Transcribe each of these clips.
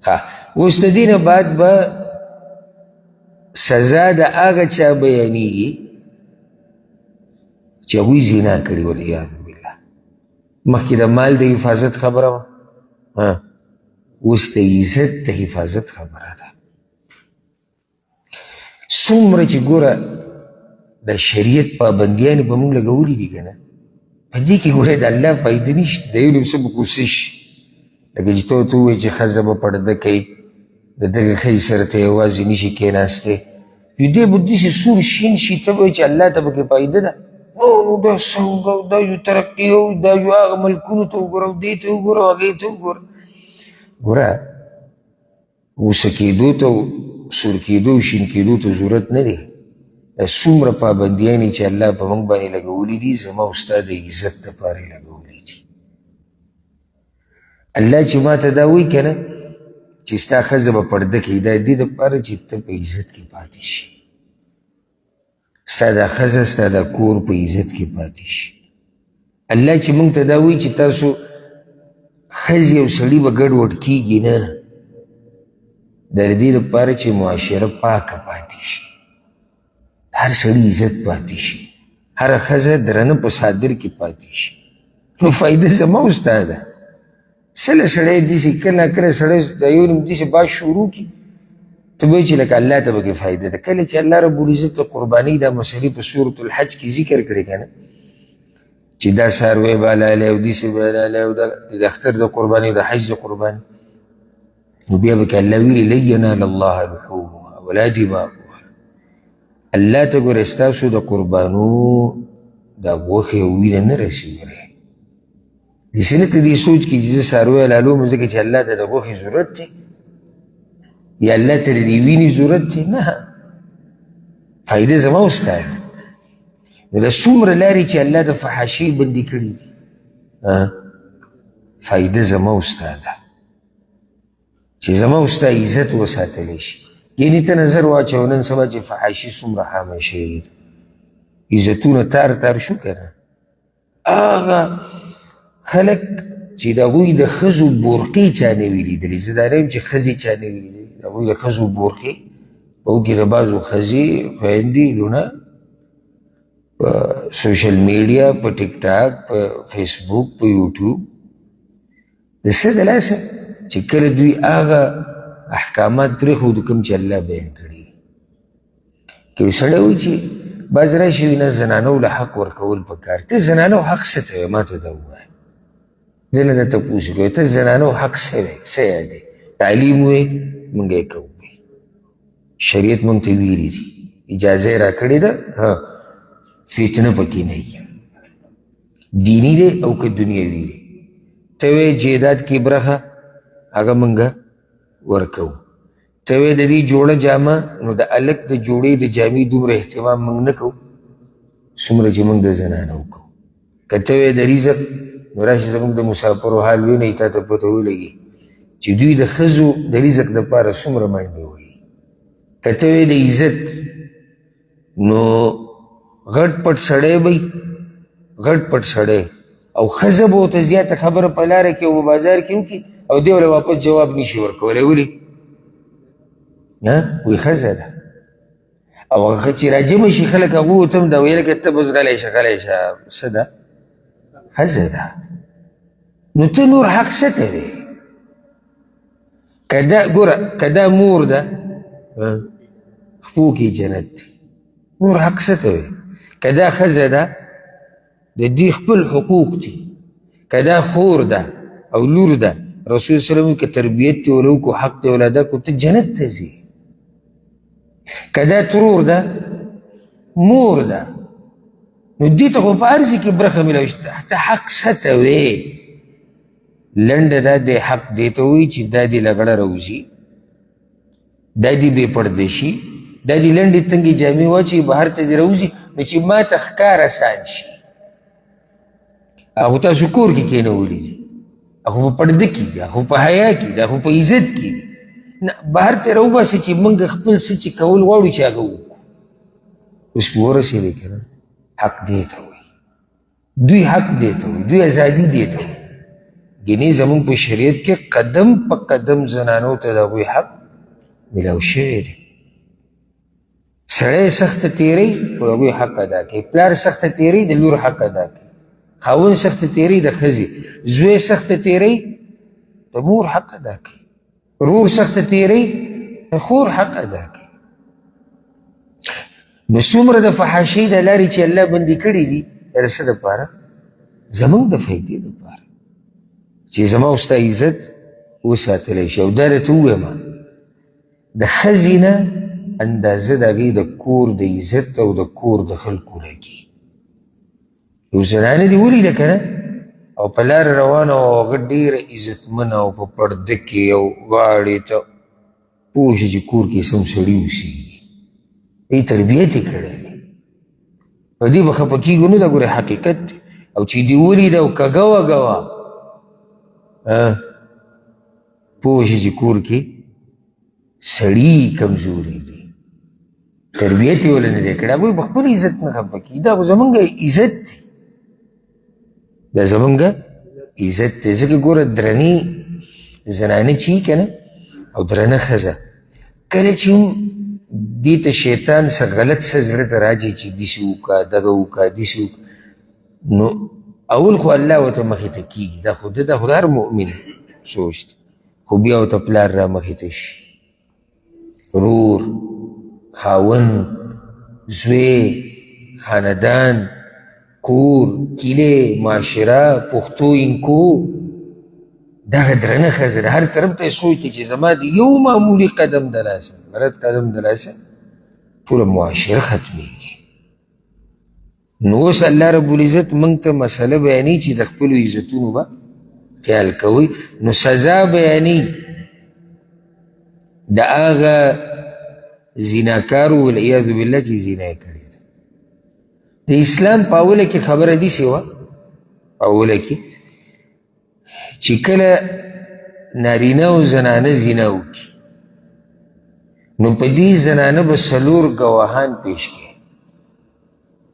ها، اوس د دې نه بعد به سزا د هغه چا بیانېږي چې هغوی زنا کړې، والعیاذ بالله. مخکې د مال د حفاظت خبره وه، اوس د عزت د حفاظت خبره ده. څومره چې ګوره د شریعت پابندیانې په موږ لګولي دي که نه، په دې کې ګوره د الله فایده نشته، د یو څه به کوشش، لکه چې ته ورته ووایې چې ښځه به پرده کوي، د دغې ښځې سره ته یوازې نشي کښېناستی، نو دی به داسې سور شین شي، ته به وایې چې الله ته پکې فایده ده. نو نو دا څنګه، دا یو ترقي او دا یو هغه ملکونو ته وګوره او دې ته وګوره او هغې ته وګوره. ګوره غوسه کېدو ته، سور کېدو، شین کېدو ته ضرورت نه دی. دا څومره پابندیانې چې الله په موږ باندې لګولي دي، زما او ستا د عزت دپاره یې لګولي دي. الله چې ما ته دا وایي که نه چې ستا ښځه به پرده کوي، دا دې دپاره چې ته په عزت کې پاتې شي، ستا دا ښځه ستا دا کور په عزت کې پاتې شي. الله چې موږ ته دا وایي چې تاسو ښځې او سړي به ګډ وډ کېږي نه، دا د دې لپاره چې معاشره پاکه پاتې شي، هر سړي عزت پاتې شي، هره ښځه درنه په څادر کې پاتې شي. نو فایده زما او ستا ده. څه له سړی داسې کله ناکله سړی د یو نیم داسې باز شروع کړي، ته به چې لکه الله ته پکې فایده ده. کله چې الله رب العزت د قربانۍ دا مسلې په سورة الحج کې ذکر کړې که نه، چې دا څاروی به حلالی او داسې به حلالی او د اختر د قربانۍ د حج د قربانۍ، نو بیا به کې الله ویلي لن ینال الله لحومها ولا دماؤها. الله ته ګوره ستاسو د قربانو دا غوښې او وینه نه رسي. ګوره داسې نه ته دې سوچ کې چې زه څاروی حلالوم ځکه چې الله ته د غوښې ضرورت دی یا الله ته د دې وینې ضرورت دی، نه، فایده زما او ستا ده. نو دا څومره لارې چې الله د فحاشۍ بندي کړي دي، فایده زما او ستا ده چې زما او ستا عزت وساتلی شي. یعنې ته نظر واچوه نن سبا چې فحاشي څومره عامه شوې ده، عزتونه تار تار شو که نه. هغه خلک چې د هغوی د ښځو بورقې چا نه وي لیدلې، زه دا نه یم چې ښځې چا نه وي لیدلې، د هغوی د ښځو بورقې په هغو کې د بعضو ښځې خویندې لوڼه په سوشل میډیا، په ټیک ټاک، په فیسبوک، په یوټیوب د څه د لاسه چې کله دوی هغه احکامات پرېښودو کوم چې الله بیان کړي. که یو سړی وایي چې بعض راشي وي نه زنانو له حق ورکول پکار، ته زنانو حق څه ته وایې؟ ما ته دا ووایه، زه نه درته پوه کوي، ته زنانو حق څه وایې؟ څه یادې؟ تعلیم وایې، موږ یې کوو، شریعت موږ ته ویلي دي، اجازه یې راکړې ده، ها فتنه پکې نه وي، دیني دی او که دنیوي دی. ته وایې جیداد کې برخه هغه موږ ورکوو، ته وایې د دې جوړه جامه، نو د هلک د جوړې د جامې دومره اهتمام موږ نه کوو څومره چې موږ د زنانو کوو. که ته وایې د رزق، نو راشي زموږ د مسافرو حال وینئ، تا ته پته ولګي چې دوی د ښځو د رزق دپاره څومره منډې وهي. که ته وایې د عزت، نو غټ پټ سړی به وي، غټ پټ سړی او ښځه به ورته زیاته خبره په لاره کې او په بازار کې وکړي او دی ورله واپس جواب نشي ورکولی. ولې؟ نه وایي ښځه ده. او هغه چې راجمع شي خلک هغو ورته هم دا وایي لکه ته بس غلی شه غلی شه، څه ده؟ ښځه ده. نو ته نور حق څه ته دی؟ که دا ګوره که دا مور ده خپو کې جنت دی، نور حق څه ته وایي؟ که دا ښځه ده د دوی خپل حقوق دي، که دا خور ده او لور ده، رسول صلی الله علیه وسلم که تربیت دې وله وکړو، حق دې وله ادا کړو، ته جنت ته ځې. که دا ترور ده مور ده، نو دې ته خو په هر ځای کې برخه میلاوي شي، ته حق څه ته وې؟ لنډه دا دی حق دې ته وایي چې دا دې له غړه راوځي، دا دې بې پرده شي، دا دې لنډې تنګې جامې واچوي بهر ته دې راوځي، نو چې ما ته ښکار اسان شي. هغه تاسو کور کې کېنولي دي، هغه په پرده کې دي، هغه په حیا کې دي، هغه په عزت کې دي، نه بهر ته راوباسي چې موږ خپل څه چې کول غواړو چې هغه وکړو. اوس پوه ورسېدې که نه؟ حق دې ته وایي، دوی حق دې ته وایي، دوی ازادي دې ته وایي. ګینې زموږ په شریعت کې قدم په قدم زنانو ته د هغوی حق ملاو شوی دی. سړی سخته تیری خو د هغوی حق ادا کوي، پلار سخته تیری د لور حق ادا کوي، خاوند سخته تیری د ښځې، زوی سخته تیری د مور حق ادا کوي، رور سخته تیری د خور حق ادا کوي. نو څومره د فحاشۍ د لارې چې الله بندي کړي دي د څه دپاره؟ زموږ د فایدې دپاره، چې زما او ستا عزت وساتلی شي. او دا درته ووایم، د ښځې نه اندازه د هغې د کور د عزت او د کور د خلکو لګي. یو زنانه دې ولیده که نه، او په لاره روانه وه، هغه ډېره عزتمنه او په پرده کې او غاړې ته پوه شي چې کور کې سم سړي اوسېږي، یې تربیت یې کړی دی، په دې به خفه کېږو نه. دا ګورې حقیقت دی. او چې دې ولیده او کږه وږه وه، پوه شي چې کور کې سړي کمزوري دي، تربیت یې ولې نه دی کړی. هغوی په خپل عزت نه خفه کېږي. دا خو زمونږ عزت دی، دا زمونږ عزت دی. ځکه ګوره درنې زنانه چې که نه، او درنه ښځه، کله چې هم دې ته شیطان څه غلط څه زړه ته راځي چې داسې وکړه، دغه وکړه، داسې وکړه، نو اول خو الله ورته مخې ته کېږي. دا خو دا خو د هر مؤمن سوچ دی. خو بیا ورته پلار را مخې ته شي، رور، خاوند، زوی، خاندان، کور، کلی، معاشره، پښتو انکو، دغه درنه ښځه ده. هر طرف ته یې سوچ دی چې زما د یو معمولي قدم د لاسه، غلط قدم د لاسه ټوله معاشره ختمېږي. نو اوس الله رب العزت موږ ته مسله بیانوي چې د خپلو عزتونو به خیال کوئ. نو سزا بیانوي د هغه زیناکارو والعیاذ بالله چې زنا یې کړې ده. د اسلام په اوله کې خبره داسې وه، په اوله کې چې کله نارینه او زنانه زنا وکړي، نو په دې زنانه به څلور ګواهان پیش کړي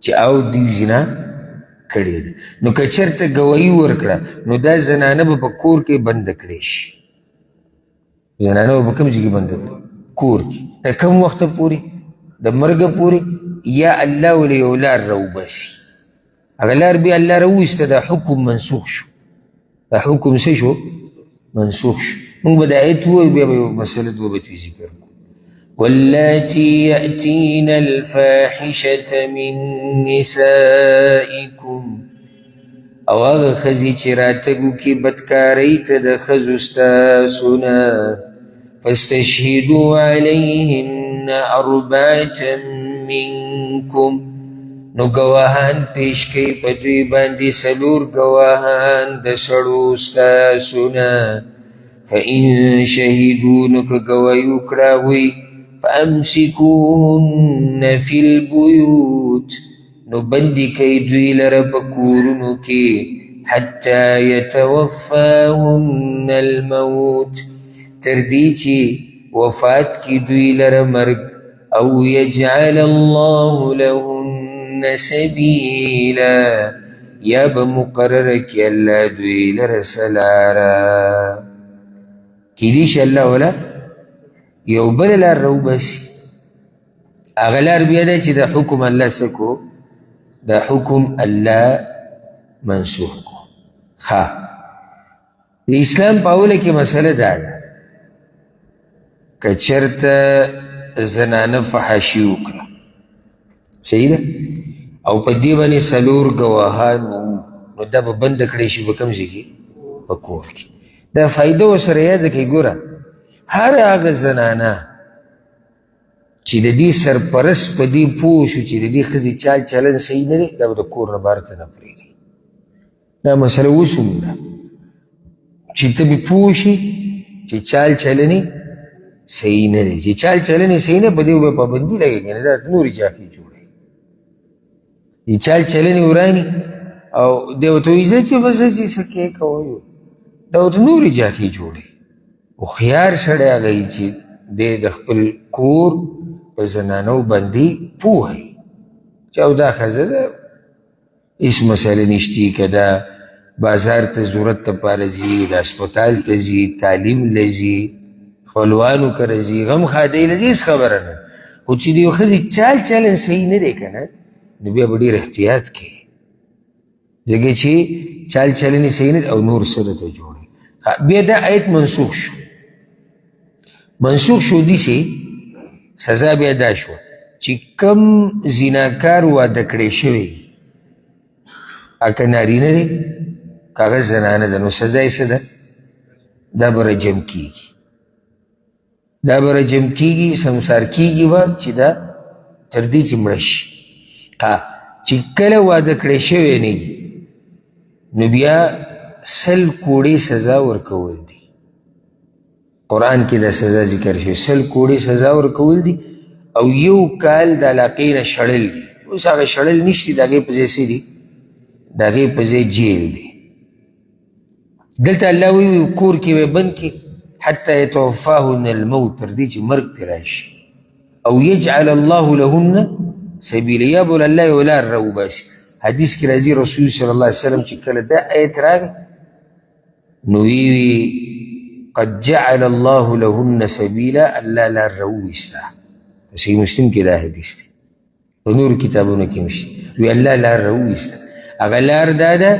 چې او دوی زنا کړې ده. نو که چېرته ګواهي ورکړه، نو دا زنانه به په کور کې بنده کړی شي. زنانه به په کوم ځای کې بنده کړي؟ کور کې. تر کوم وخته پورې؟ د مرګه پورې، یا الله ولې یو لار راوباسي. هغه لار بیا الله راوویسته، دا حکم منسوخ شو. دا حکم څه شو؟ منسوخ شو. موږ به د آیت ووایو، بیا به یو مسله دوه به ترې ذکر کړو. واللاتي يأتين الفاحشة من نسائكم، او هغه ښځې چې راتګ وکړي بدکارۍ ته د ښځو ستاسو نه، فاستشهدوا علیهن اربعة منکم، نو ګواهان پیش کړئ په دوی باندې څلور ګواهان د سړو ستاسو نه. فإن شهدوا، نو که ګواهي وکړه هغوی، فأمسکوهن فی البیوت، نو بندي کوي دوی لره په کورونو کې، حتی یتوفاهن الموت، تر دې چې وفات کړي دوی لره مرګ، او یجعل الله لهن سبیلا، یا به مقرره کړي الله دوی لره څه لاره. کیدای شي الله ولا یو بله لار راوباسي. هغه لار بیا ده چې د حکم الله څه کو، د حکم الله منسوخ کو. ښه، د اسلام په اوله کې مسله دا ده که چېرته زنانه فحاشي وکړه، صحیح ده، او په دې باندې څلور ګواهان وو، نو دا به بنده کړی شي په کوم ځای کې؟ په کور کې. دا فایده ورسره یاده کړئ. ګوره، هر هغه زنانه چې د دې سرپرست په دې پوه شو چې د دې ښځې چال چلن صحیح نه دی، دا به د کور نه بهر ته نه پرېږدي. دا مسله اوس هم ده چې ته به پوه شي چې چال چلن یې صحیح نه دی، چې چال چلن یې صحیح نه، په دې به پابندي لګېږي نه، دا نورې جافې جوړوي. چې چال چلن یې وراني او دی ورته وایي ځه چې بس ځه چې څه کې کوي، دا ورته نورې جافې جوړوي. هوښیار سړی هغه وي چې دی د خپل کور په زنانو باندې پوه وي چې او دا ښځه ده، هېڅ مسله نشتي، که دا بازار ته ضرورت دپاره ځي، د هسپتال ته ځي، تعلیم له ځي، خپلوانو کره ځي، غم ښادۍ له ځي، هېڅ خبره نه. خو چې د یو ښځې چال چلن صحیح نه دی که نه، نو بیا به ډېر احتیاط کوي، ځکه چې چال چلن یې صحیح نه دی او نور څه درته جوړوي. بیا دا آیت منسوخ شو، منسوخ شو داسې سزا بیا دا شوه چې کم زیناکار واده کړی شوی، که نارینه دی که هغه زنانه ده، نو سزا یې څه ده؟ دا به رجم کېږي، دا به رجم کېږي، سمسار کېږي به چې دا تر دې چې مړه شي. چې کله واده کړی شوی نه وي، نو بیا 100 کوړې سزا ورکول دي. قرآن کې دا سزا ذکر شوې، 100 کوړې سزا ورکول دي او یو کال د علاقې نه شړل دي. اوس هغه شړل نشتي، د هغې په ځای څه دي؟ د هغې په ځای جیل دی. دلته الله وایي کور کې به بند کړي حتی یتوفاهن الموت، تر دې چې مرګ پرې راشي، او یجعل الله لهن سبیلا، یا به الله یو لار راوباسي. حدیث کې راځي رسول صلی الله علیه وسلم چې کله دا آیت راغی نو ویې قد جعل الله لهن سبیلا، الله لار راوویسته. په صحیح مسلم کې دا حدیث دی، په نورو کتابونو کې هم شته. وی الله لار راوویسته. هغه لار دا ده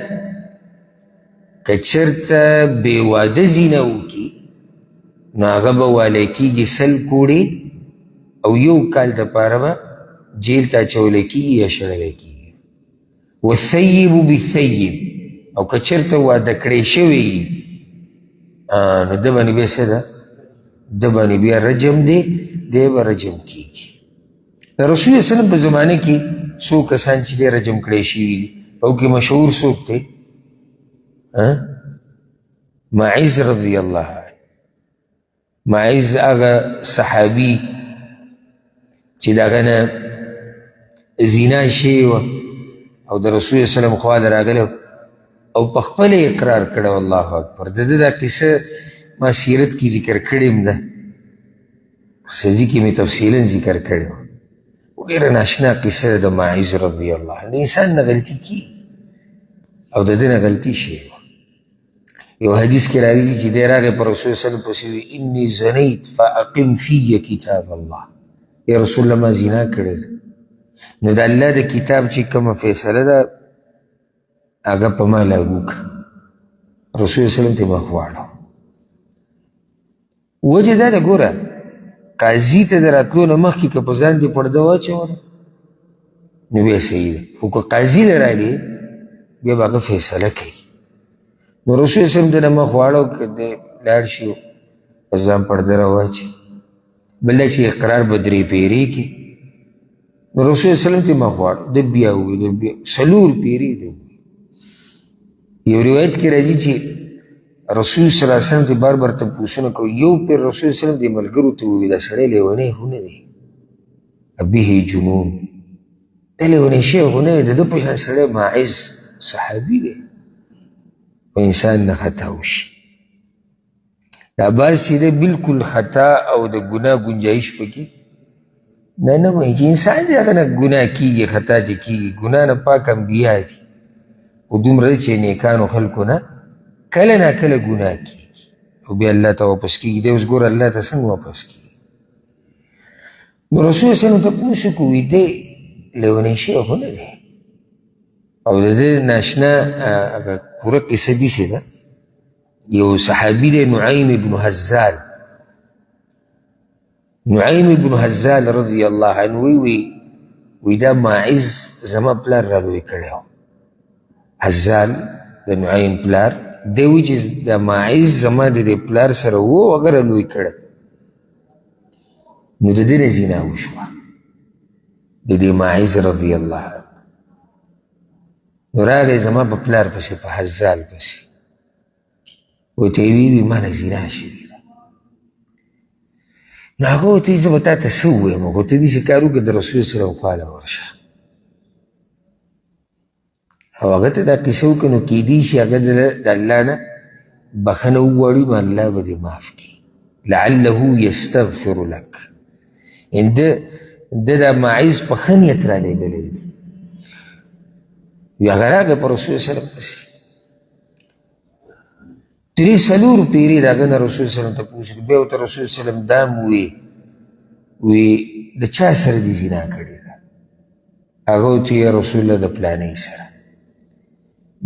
که چېرته بې واده زینه وکړي نو هغه به والی کېږي 100 کوړې او یو کال دپاره به جیل ته اچولی کېږي یا شړلی کېږي. والثیب بالثیب، او که چېرته واده کړی شوی وي نو ده باندې بیا څه ده؟ ده باندې بیا رجم دی، دی به رجم کېږي. د رسول الله وسلم په زمانه کې څو کسان چې دی رجم کړی شوي دي، او کې مشهور څوک دی؟ ماعز رضی الله عنه. ماعز هغه صحابي چې د هغه نه زنا شوې وه او د رسول الله وسلم خوا له راغلی او په خپله یې اقرار کړی. الله اکبر. د ده دا قصه ما سیرت کې ذکر کړې هم ده، سزي کې مې تفصیلا ذکر کړې وه. ډېره ناشنا قصه ده د ماعز رضی الله عنه. د انسان نه غلطي کېږي او د ده نه غلطي شوې وه. یو حدیث کې راځي چې دی راغی په رسول الله وسلم پسې وی انی زنیت فاقم في کتاب الله، یا رسول الله ما زنا کړې ده، نو د الله د کتاب چې کومه فیصله ده هغه په ما لاګو کړه. رسول الله وسلم ته مخ واړوه. وجه دا ده، ګوره قاضي ته د راتلو نه مخکې که په ځان دې پرده واچوله نو بیا صحیح ده، خو که قاضي له راغلی بیا به هغه فیصله کوي. نو رسول الله وسلم د نه مخ واړو که دی لاړ شي په ځان پرده راواچوي، بل دا چې اقرار به 3 پیرې کړي. نو رسول الله وسلم ته مخ واړو، ده بیا وویل، ده بیا 4 پیرې ده وویل. یو روایت کې راځي چې رسول صلی الله علیه وسلم ته بار بار تپوسونه کوي. یو پیر رسول صلی الله علیه وسلم د ملګرو ته وویل دا سړی لیونی خو نه دی، به جنون، دا لیونی شوی خو نه دی، د ده په شان سړی ماعز صحابي دی، په انسان نه خطا وشي. دا بعض چې دی بالکل خطا او د ګناه ګنجایش پکې نه نه وایي چې انسان دی هغه نه ګناه کېږي، خطا دې کېږي، ګناه نه پاک انبیا دي، خو دومره چې نیکانو خلکو نه کله نا کله ګناه کېږي او بیا الله ته واپس کېږي. دی اوس ګوره الله ته څنګه واپس کېږي. نو رسول الله وسلم تپوس وکړو، وایي دی لیونی شوی خو نه دی. او د ده ناشنا هغه پوره قصه داسې ده. یو صحابي دی نعیم ابن هزال، نعیم ابن هزال رضی الله عنه وایي وایي دا ماعز زما پلار را لوی کړی و. هزال د نعیم پلار دی وایي چې دا ماعز زما د دې پلار سره و او هغه را لوی کړی. نو د ده نه زنا وشوه د دې ماعز رضی الله عنه. نو راغی زما په پلار پسې، په هزال پسې، ورته یې ویلي ما نه زنا شوې ده. نو هغه ورته وایي زه به تا ته څه ووایم، خو ته داسې کار وکړه د رسول سره خوا له ورشه. او هغه ته دا قصه وکړه، نو کیدی شي هغه د الله نه بښنه وغواړي، نو الله به دې معاف کړي. لعله یستغفر لک، ان ده دا ماعز په ښه نیت رالېږلی دی. وي هغه راغی په رسول سره پسې، درې څلور پیرې د هغه نه رسول سلم تپوس وکړو. بیا ورته رسول سلم دا هم وویې، وی د چا سره دې زنا کړې ده؟ هغه ورته یا رسول الله د پلانۍ سره.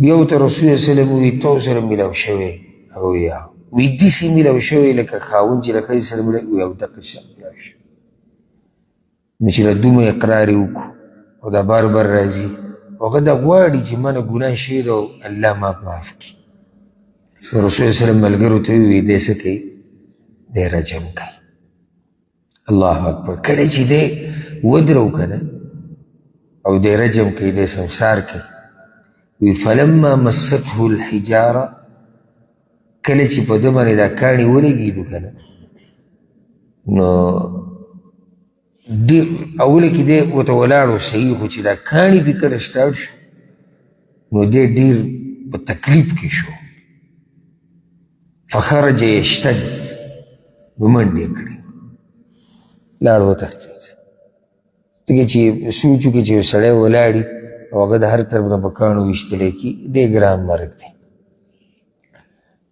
بیا ورته رسول الله سلم وویې تو سره میلاو شوی؟ هغه وویې هو. وی داسې میلاو شوی لکه خاوند چې له ښځې سره میلاو؟ وی او دقه شان میلاو شوی. نو چې دا دومره اقرار یې وکړو او دا بار بار راځي، هغه دا غواړي چې ما نه ګناه شوې ده او الله ما معاف کړي. نو رسول الله سلم ملګرو ته وویل دی څه کوي؟ دی رجم کوي. الله اکبر. کله چې دی ودرو که نه او دی رجم کوي، دی سمسار کوي، وی فلما مسته الحجاره، کله چې په ده باندې دا کاڼي ولګېدو که نه، نو دی اوله کې دی ورته ولاړ و صحیح، خو چې دا کاڼي پرې کله سټارټ شو نو دی ډېر په تکلیف کې شو. فخرج یشتد، نو منډې یې کړې، لاړ وتښتېد. ځکه چې سوچ وکړي چې یو سړی ولاړي او هغه د هر طرف نه په کاڼو ویشتلی کي، ډېر ګران مرګ دی.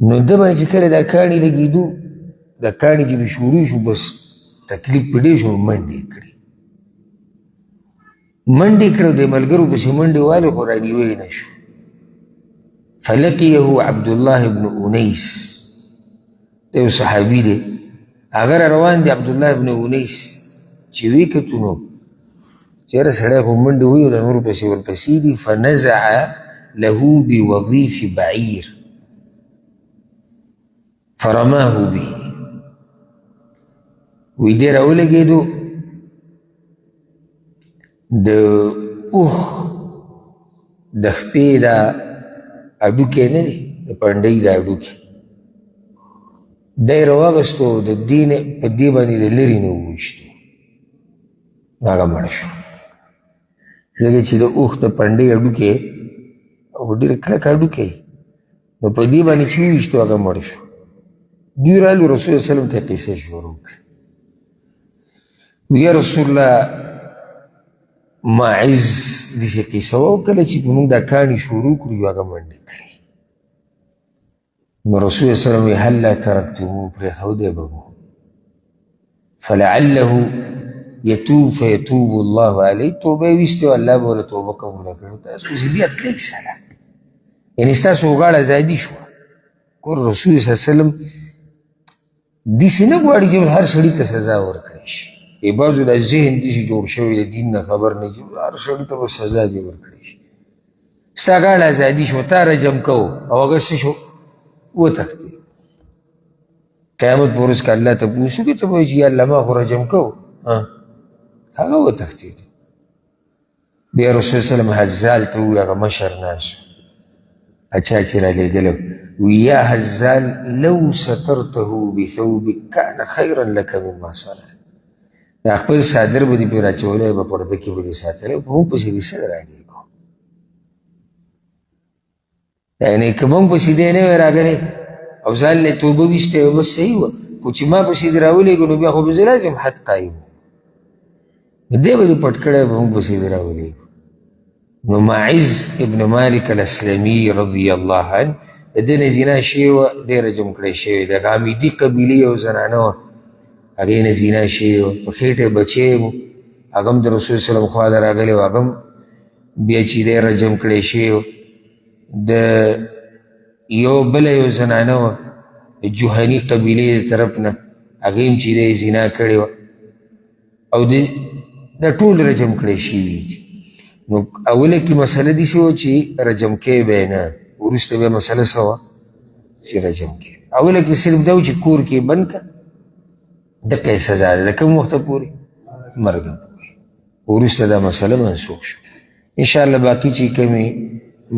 نو ده باندې چې کله دا کاڼي لګېدو، دا کاڼي چې پرې شروع شو، بس تکلیف پرې ډېر شو، منډې یې کړې، منډې کړې، د ملګرو پسې منډې والې، خو رانیوی یې نه شو. فلقیه عبدالله بن انیس، دی یو صحابي دی، هغه را روان دی. عبدالله بن انیس چې ویې کتو نو چېرې سړی خو منډې وهي او د نورو پسې ورپسې دي. فنزع له بوظیف بعیر فرماه به، وی دی راولګېدو د اوښ د خپې دا هډوکی نه دی، د پنډۍ دا هډوکی دی راواغستو، د دې نه په دې باندې د لرې نه وویشتو، هغه مړ شو. ځکه چې د اوښ د پنډۍ هډوکی او ډېر کلک هډوکی، نو په دې باندې چې وویشتو هغه مړ شو. دوی رالو رسول الله سلم ته قصه شروع کړه، یا رسول الله ماعز داسې قصه وه، او کله چې په موږ دا کاڼي شروع کړو هغه منډې کړې. نو رسول الله سلم وایي هلا ترکتموه، پرېښودی به مو، فلعله یتوب فیتوب الله علیه، توبه یې ویستې وه، الله به ورله توبه قبوله کړي. تاسو اوس بیا تلئ سره، یعنې ستاسو غاړه ازادي شوه. ګور رسول صلی الله علیه وسلم داسې نه غواړي چې هر سړي ته سزا ورکړی شي. بعضو دا ذهن داسې جوړ شوی د دین نه خبر نه چې هر سړي ته به سزا دې ورکړی شي. ستا غاړه ازادي شوه، تا رجم کوو او هغه څه شو؟ وتښتېد. قیامت په ورځ که الله تپوس وکړي ته به وایې چې یا الله ما خو رجم کوو، هغه وتښتېد. بیا رسول سلم هزال ته وویل، هغه مشر ناست چا چې رالیږلی، وی یا هزال لو سترته بثوبک کان خیرا لک مما صنع، دا خپل څادر به دې پرې راچولی، په پرده کې به دې ساتلی، په موږ پسې دې څه رالیږو؟ یعنې که موږ پسې دی نه وی راغلی او ځان له توبه ویستی وی بس صحیح وه، خو چې ما پسې دې راولېږو نو بیا خو به زه لازم حد قایم وم، دی به دې پټ کړی، به موږ پسې دې راولېږو. نو ماعز ابن مالک الاسلمي رضی الله عنه د ده نه زنا شوې وه، ډېره جم کړی شوې، د غامیدي قبیلې یو زنانه وه، هغې نه زنا شوې وه، په خېټه یې بچی و، هغه هم د رسول سلم خوا ته راغلی و، هغه هم بیا چې دی رجم کړی شوی و. د یو بله یو زنانه وه د جوهني قبیلې د طرف نه، هغې هم چې دی زنا کړې وه، او دا ټول رجم کړی شوي دي. نو اوله کې مسله داسې وه چې رجم کوې به یې نه، وروسته بیا مسله څه وه چې رجم کوې. اوله کې صرف دا و چې کور کې یې بند کړه، دقه یې سزا ده، د کوم وخته پورې؟ مرګه پورې. وروسته دا مسله منسوخ شوه. ان شاء الله باقي چې کومې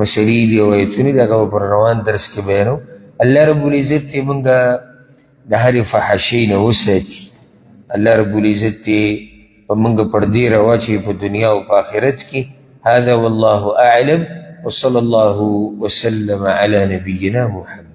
مسلې دي او آیتونه دي هغه به په روان درس کې بیانوو. الله رب العزت دې موږ د هرې فحاشۍ نه وساتي. الله رب العزت دې په موږ پردې راواچوي په دنیا او په آخرت کې. هذا والله أعلم، وصلى الله وسلم على نبينا محمد.